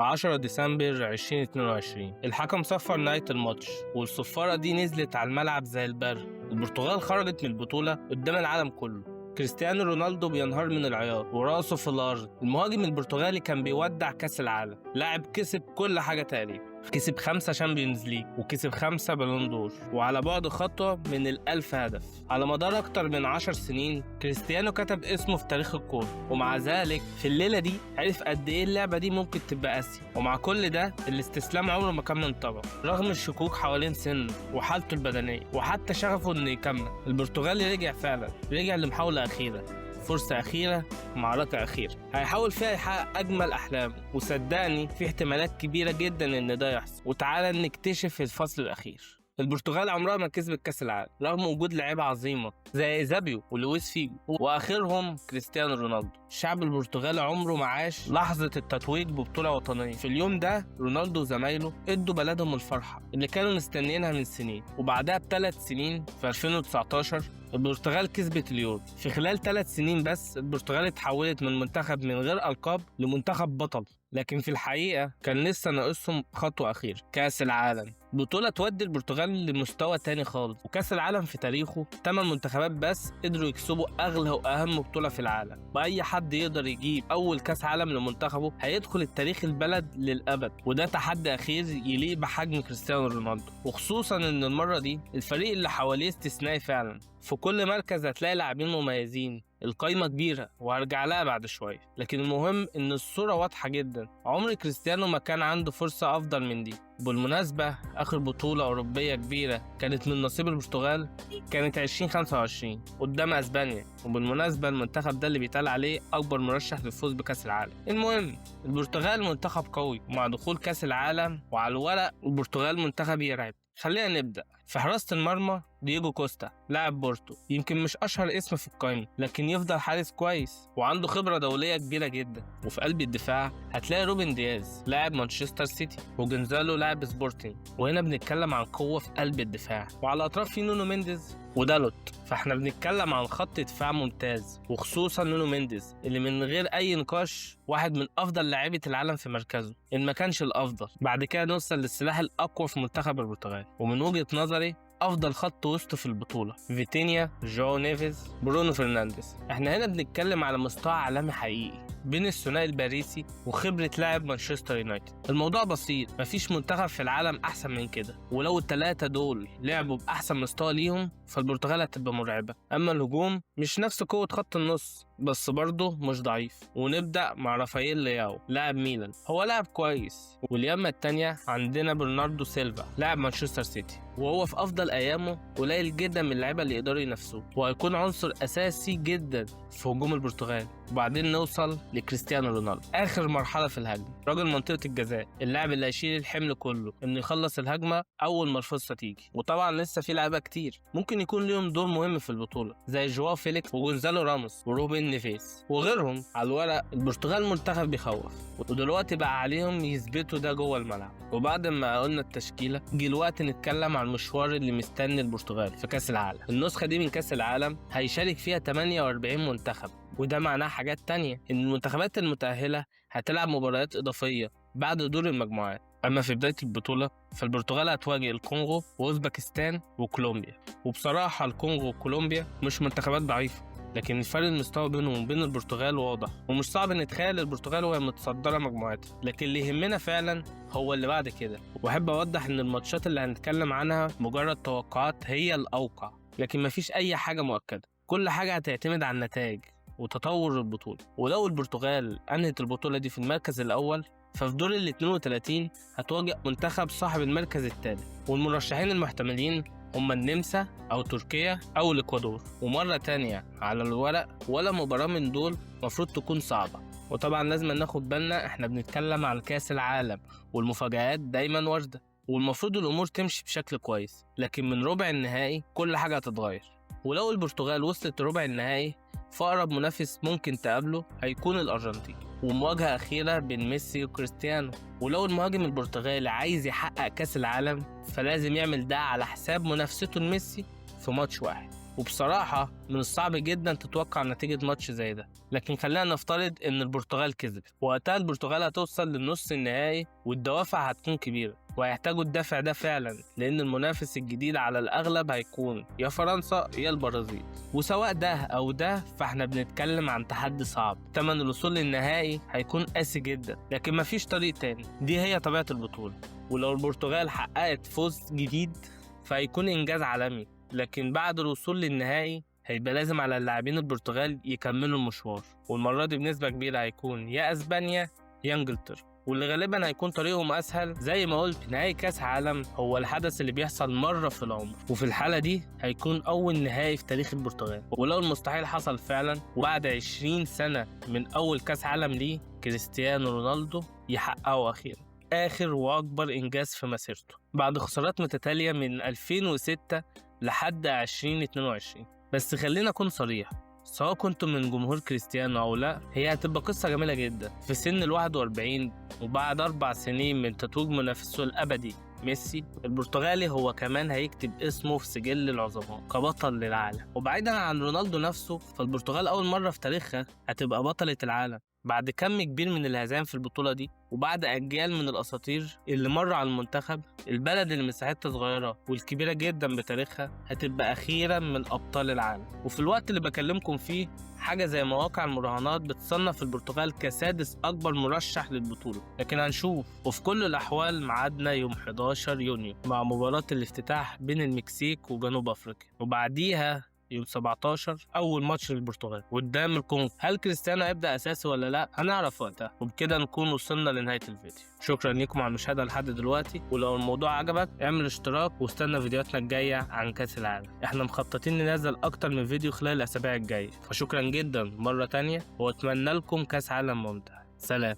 10 ديسمبر 2022 الحكم صفر نهاية الماتش، والصفارة دي نزلت على الملعب زي البرق. البرتغال خرجت من البطولة قدام العالم كله. كريستيانو رونالدو بينهار من العياط وراسه في الأرض. المهاجم البرتغالي كان بيودع كأس العالم، لاعب كسب كل حاجة تقريبا، كسب 5 Champions League وكسب 5 Ballon d'Or، وعلى بعد خطوة من ال1000 هدف. على مدار أكتر من 10 سنين كريستيانو كتب اسمه في تاريخ الكورة، ومع ذلك في الليلة دي عرف قد إيه اللعبة دي ممكن تبقى قاسية. ومع كل ده الاستسلام عمره ما كان من طبعه، رغم الشكوك حوالين سنة وحالته البدنية وحتى شغفه إنه يكمل. البرتغالي رجع فعلا، رجع لمحاولة أخيرة، فرصة أخيرة، معركة أخيرة هيحاول فيها يحقق أجمل أحلامه. وصدقني في احتمالات كبيرة جدا إن ده يحصل، وتعالى نكتشف الفصل الأخير. البرتغال عمرها ما كسبت كأس العالم رغم وجود لعيبة عظيمة زي إيزابيو ولويس فيجو وآخرهم كريستيانو رونالدو. الشعب البرتغالي عمره ما عاش لحظة التتويج ببطولة وطنية. في اليوم ده رونالدو وزمايله ادوا بلدهم الفرحة اللي كانوا مستنيينها من سنين. وبعدها ب3 سنين في 2019 البرتغال كسبت اليورو. في خلال 3 سنين بس البرتغال اتحولت من منتخب من غير ألقاب لمنتخب بطل، لكن في الحقيقة كان لسه ناقصهم خطوة أخيرة، كأس العالم، بطولة تودي البرتغال لمستوى تاني خالص. وكأس العالم في تاريخه 8 منتخبات بس قدروا يكسبوا أغلى وأهم بطولة في العالم، وأي حد يقدر يجيب أول كأس عالم لمنتخبه هيدخل التاريخ البلد للأبد. وده تحدي أخير يليق بحجم كريستيانو رونالدو، وخصوصا إن المرة دي الفريق اللي حواليه استثنائي فعلا. في كل مركز هتلاقي لاعبين مميزين، القايمة كبيرة وهرجع لها بعد شوية، لكن المهم إن الصورة واضحة جدا. عمر كريستيانو ما كان عنده فرصة أفضل من دي. بالمناسبة آخر بطولة أوروبية كبيرة كانت من نصيب البرتغال كانت 2025 قدام أسبانيا، وبالمناسبة المنتخب ده اللي بيتقال عليه أكبر مرشح للفوز بكأس العالم. المهم البرتغال منتخب قوي، ومع دخول كأس العالم وعلى الورق البرتغال منتخب يرعب. خلينا نبدأ في حراسة المرمى. دييجو كوستا لاعب بورتو، يمكن مش أشهر اسم في القائمة لكن يفضل حارس كويس وعنده خبرة دولية كبيرة جدا. وفي قلب الدفاع هتلاقي روبن دياز لاعب مانشستر سيتي وجونزالو لاعب سبورتنج، وهنا بنتكلم عن قوة في قلب الدفاع. وعلى الأطراف في نونو مينديز ودالوت، فاحنا بنتكلم عن خط دفاع ممتاز، وخصوصا نونو مينديز اللي من غير اي نقاش واحد من افضل لاعيبه العالم في مركزه ان ما كانش الافضل. بعد كده نوصل للسلاح الاقوى في منتخب البرتغال، ومن وجهة نظري افضل خط وسط في البطوله، فيتينيا، جو نيفيز، برونو فرنانديز. احنا هنا بنتكلم على مستوى عالمي حقيقي بين الثنائي الباريسي وخبرة لاعب مانشستر يونايتد. الموضوع بسيط، مفيش منتخب في العالم أحسن من كده، ولو التلاتة دول لعبوا بأحسن مستوى ليهم فالبرتغال هتبقى مرعبة. أما الهجوم مش نفس قوة خط النص بس برضه مش ضعيف. ونبدأ مع رافائيل لياو لاعب ميلان، هو لاعب كويس. واليمة التانية عندنا برناردو سيلفا لاعب مانشستر سيتي، وهو في أفضل أيامه قليل جدا من اللعيبة اللي يقدروا ينافسوه، وهيكون عنصر أساسي جدا في هجوم البرتغال. وبعدين نوصل لكريستيانو رونالدو، آخر مرحلة في الهجمة، راجل منطقة الجزاء، اللاعب اللي هيشيل الحمل كله إنه يخلص الهجمة أول ما الفرصة تيجي. وطبعا لسه في لعيبة كتير ممكن يكون ليهم دور مهم في البطولة زي جواو فيليكس وجونزالو راموس وروبن نيفيس وغيرهم. على الورق البرتغال منتخب بيخوف، ودلوقتي بقى عليهم يثبتوا ده جوه الملعب. وبعد ما قلنا التشكيلة جه الوقت نتكلم عن المشوار اللي مستني البرتغال في كأس العالم. النسخة دي من كأس العالم هيشارك فيها 48 منتخب، وده معناه حاجات تانية، إن المنتخبات المتأهلة هتلعب مباريات إضافية بعد دور المجموعات. أما في بداية البطولة فالبرتغال هتواجه الكونغو وأوزبكستان وكولومبيا، وبصراحة الكونغو وكولومبيا مش منتخبات ضعيفة، لكن الفرق المستوى بينهم وبين البرتغال واضح، ومش صعب نتخيل البرتغال وهي متصدرة مجموعتها. لكن اللي يهمنا فعلا هو اللي بعد كده. واحب اوضح ان الماتشات اللي هنتكلم عنها مجرد توقعات هي الاوقع، لكن مفيش اي حاجة مؤكدة. كل حاجة هتعتمد على النتائج وتطور البطولة. ولو البرتغال أنهت البطولة دي في المركز الأول ففي دور ال 32 هتواجه منتخب صاحب المركز الثالث، والمرشحين المحتملين هما النمسا أو تركيا أو الإكوادور. ومرة تانية على الورق ولا مباراة من دول مفروض تكون صعبة. وطبعا لازم ناخد بالنا احنا بنتكلم عن كأس العالم والمفاجآت دايما واردة، والمفروض الأمور تمشي بشكل كويس، لكن من ربع النهائي كل حاجة هتتغير. ولو البرتغال وصلت ربع النهائي فأقرب منافس ممكن تقابله هيكون الأرجنتين، ومواجهة أخيرة بين ميسي وكريستيانو. ولو المهاجم البرتغالي عايز يحقق كأس العالم فلازم يعمل ده على حساب منافسته لميسي في ماتش واحد. وبصراحة من الصعب جدا تتوقع نتيجة ماتش زي ده، لكن خلينا نفترض إن البرتغال كسبت. وقتها البرتغال هتوصل للنص النهائي والدوافع هتكون كبيرة، وهيحتاجوا الدافع ده فعلا، لأن المنافس الجديد على الأغلب هيكون يا فرنسا يا البرازيل. وسواء ده أو ده فاحنا بنتكلم عن تحدي صعب، تمن الوصول للنهائي هيكون قاسي جدا، لكن مفيش طريق تاني، دي هي طبيعة البطولة. ولو البرتغال حققت فوز جديد فهيكون إنجاز عالمي، لكن بعد الوصول للنهائي هيبقى لازم على اللاعبين البرتغال يكملوا المشوار، والمرة دي بنسبة كبيرة هيكون يا أسبانيا يا إنجلترا، واللي غالبا هيكون طريقهم أسهل. زي ما قلت، نهائي كأس عالم هو الحدث اللي بيحصل مرة في العمر، وفي الحالة دي هيكون أول نهائي في تاريخ البرتغال. ولو المستحيل حصل فعلا، وبعد 20 سنة من أول كأس عالم ليه، كريستيانو رونالدو يحققه أخيرا، آخر وأكبر إنجاز في مسيرته، بعد خسارات متتالية من 2006 لحد 2022. بس خلينا أكون صريح، سواء كنتم من جمهور كريستيانو أو لا، هي هتبقى قصة جميلة جدا. في سن 41 وبعد 4 سنين من تتويج منافسه الأبدي ميسي، البرتغالي هو كمان هيكتب اسمه في سجل العظماء كبطل للعالم. وبعيدا عن رونالدو نفسه، فالبرتغال أول مرة في تاريخها هتبقى بطلة العالم بعد كم كبير من الهزائم في البطولة دي، وبعد أجيال من الأساطير اللي مر على المنتخب. البلد اللي مساحتها صغيرة والكبيرة جدا بتاريخها هتبقى أخيرا من أبطال العالم. وفي الوقت اللي بكلمكم فيه، حاجة زي مواقع المراهنات بتصنف البرتغال كسادس أكبر مرشح للبطولة، لكن هنشوف. وفي كل الأحوال ميعادنا يوم 11 يونيو مع مباراة الافتتاح بين المكسيك وجنوب أفريقيا، وبعديها يوم 17 أول ماتش للبرتغال قدام الكونغو. هل كريستيانو هيبدأ أساسي ولا لا؟ هنعرف وقتها. وبكده نكون وصلنا لنهاية الفيديو. شكرا لكم على المشاهدة لحد دلوقتي، ولو الموضوع عجبك اعمل اشتراك واستنى فيديوهاتنا الجاية عن كأس العالم. احنا مخططين ننزل أكتر من فيديو خلال الأسابيع الجاية، فشكرا جدا مرة تانية، وأتمنى لكم كأس عالم ممتع. سلام.